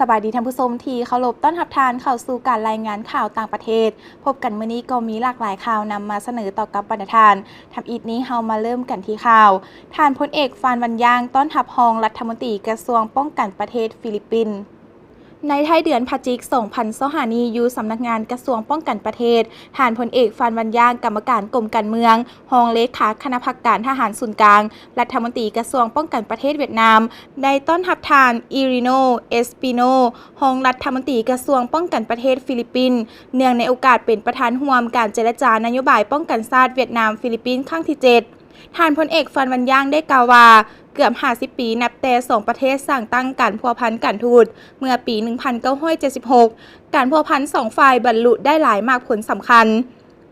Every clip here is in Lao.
ສະບາຍດີທ່ານຜູ້ຊົມທີ່ເຄົາລົບ, ຕ້ອນຮັບທ່ານເຂົ້າສູ່ການລາຍງານຂ່າວຕ່າງປະເທດ. ພົບກັນມື້ນີ້ກໍມີຫຼາກຫຼາຍຂ່າວນຳມາສະເໜີຕໍ່ກັບບັນດາທ່ານ. ທຳອິດນີ້ເຮົາມາເລີ່ມກັນທີ່ຂ່າວ ທ່ານພົນເອກ ຟານ ວັນຢາງ ຕ້ອນຮັບຮອງລັດຖະມົນຕີກະຊວງປ້ອງກັນປະເທດຟີລິບປິນ. ໃນທ້າຍເດືອນພະຈິກ ສອງພັນຊາວຫ້ານີ້ ຢູ່ສຳນັກງານກະຊວງປ້ອງກັນປະເທດ, ທ່ານພົນເອກ ຟານ ວັນຢາງ ກຳມະການກົມການເມືອງ, ຮອງເລຂາຄະນະພັກການທະຫານສູນກາງ, ລັດຖະມົນຕີກະຊວງປ້ອງກັນປະເທດຫວຽດນາມ ໄດ້ຕ້ອນຮັບທ່ານ ອີຣີໂນ ເອສປີໂນ ຮອງລັດຖະມົນຕີກະຊວງປ້ອງກັນປະເທດຟີລິບປິນ, ເນື່ອງໃນໂອກາດເປັນປະທານຮ່ວມການເຈລະຈານະໂຍບາຍປ້ອງກັນຊາດຫວຽດນາມ-ຟີລິບປິນຄັ້ງທີເຈັດ. ທ່ານພົນເອກ ຟານ ວັນຢາງ ໄດ້ກ່າວວ່າ ເກືອບຫ້າສິບປີນັບແຕ່ສອງປະເທດສ້າງຕັ້ງການພົວພັນການທູດເມື່ອປີໜຶ່ງພັນເກົ້າຮ້ອຍເຈັດສິບຫົກ, ການພົວພັນສອງຝ່າຍບັນລຸໄດ້ຫຼາຍໝາກຜົນສຳຄັນ,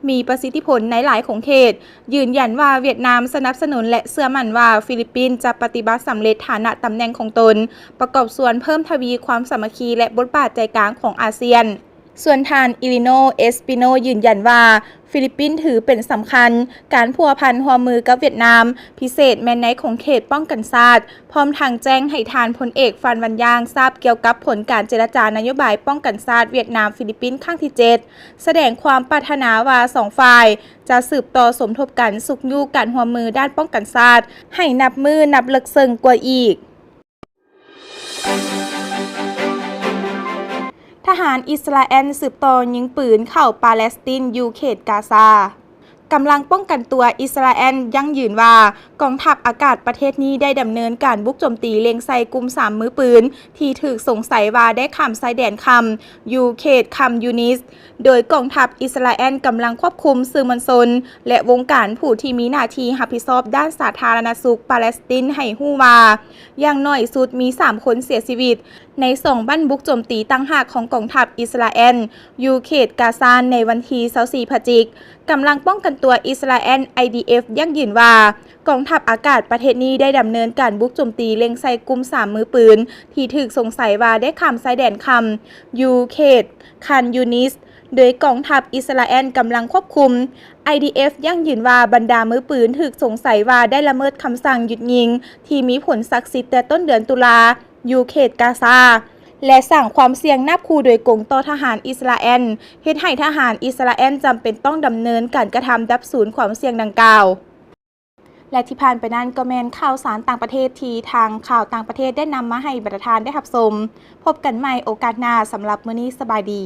ມີປະສິດທິຜົນໃນຫຼາຍຂົງເຂດ, ຢືນຢັນວ່າຫວຽດນາມສະໜັບສະໜູນ ແລະ ເຊື່ອໝັ້ນວ່າຟີລິບປິນຈະປະຕິບັດສຳເລັດຖານະຕຳແໜ່ງຂອງຕົນ, ປະກອບສ່ວນເພີ່ມທະວີຄວາມສາມັກຄີ ແລະ ບົດບາດໃຈກາງຂອງອາຊຽນ. ສ່ວນທ່ານ ອີຣີໂນ ເອສປີໂນ ຢືນຢັນວ່າ ຟີລິບປິນຖືເປັນສຳຄັນການພົວພັນຮ່ວມມືກັບຫວຽດນາມ, ພິເສດແມ່ນໃນຂົງເຂດປ້ອງກັນຊາດ, ພ້ອມທັງແຈ້ງໃຫ້ທ່ານພົນເອກ ຟານ ວັນຢາງ ຊາບກ່ຽວກັບຜົນການເຈລະຈານະໂຍບາຍປ້ອງກັນຊາດຫວຽດນາມ-ຟີລິບປິນຄັ້ງທີເຈັດ, ສະແດງຄວາມປາດຖະໜາວ່າສອງຝ່າຍຈະສືບຕໍ່ສົມທົບກັນຊຸກຍູ້ການຮ່ວມມືດ້ານປ້ອງກັນຊາດໃຫ້ນັບມື້ນັບເລິກເຊິ່ງກວ່າອີກ. ທະຫານອິດສະຣາແອນສືບຕໍ່ຍິງປືນເຂົ້າປາແລັສຕິນຢູ່ເຂດກາຊາ. ກຳລັງປ້ອງກັນຕົວອິດສະຣາແອນຢັ້ງຢືນວ່າ ກອງທັບອາກາດປະເທດນີ້ໄດ້ດຳເນີນການບຸກໂຈມຕີເລັງໃສ່ກຸ່ມສາມມືປືນທີ່ຖືກສົງໄສວ່າໄດ້ຂ້າມຊາຍແດນຂ້າມຢູ່ເຂດຄານຢູນິດ. ໂດຍກອງທັບອິດສະຣາແອນກຳລັງຄວບຄຸມສື່ມວນຊົນ ແລະ ວົງການຜູ້ທີ່ມີໜ້າທີ່ຮັບຜິດຊອບດ້ານສາທາລະນະສຸກປາແລັສຕິນໃຫ້ຮູ້ວ່າ ຢ່າງໜ້ອຍສຸດມີສາມຄົນເສຍຊີວິດໃນສອງບັ້ນບຸກໂຈມຕີຕ່າງຫາກຂອງກອງທັບອິດສະຣາແອນຢູ່ເຂດກາຊາໃນວັນທີຊາວສີ່ພະຈິກ. ກຳລັງປ້ອງກັນຕົວອິດສະຣາແອນ ໄອດີເອັຟ ຢັ້ງຢືນວ່າ ກອງທັບອາກາດປະເທດນີ້ໄດ້ດຳເນີນການບຸກໂຈມຕີເລັງໃສ່ກຸ່ມສາມມືປືນທີ່ຖືກສົງໄສວ່າໄດ້ຂ້າມຊາຍແດນຂ້າມຢູ່ເຂດຄານຢູນິດ. ໂດຍກອງທັບອິດສະຣາແອນກຳລັງຄວບຄຸມ. ໄອດີເອັຟ ຢັ້ງຢືນວ່າບັນດາມືປືນຖືກສົງໄສວ່າໄດ້ລະເມີດຄຳສັ່ງຢຸດຍິງທີ່ມີຜົນສັກສິດແຕ່ຕົ້ນເດືອນຕຸລາຢູ່ເຂດກາຊາ ແລະ ສ້າງຄວາມສ່ຽງນັບຄູ່ໂດຍກົງຕໍ່ທະຫານອິດສະຣາແອນ, ເຮັດໃຫ້ທະຫານອິດສະຣາແອນຈຳເປັນຕ້ອງດຳເນີນການກະທຳດັບສູນຄວາມສ່ຽງດັ່ງກ່າວ. ແລະ ທີ່ຜ່ານໄປນັ້ນກໍແມ່ນຂ່າວສານຕ່າງປະເທດທີ່ທາງຂ່າວຕ່າງປະເທດໄດ້ນຳມາໃຫ້ບັນດາທ່ານໄດ້ຮັບຊົມ. ພົບກັນໃໝ່ໂອກາດໜ້າ, ສຳລັບມື້ນີ້ສະບາຍດີ.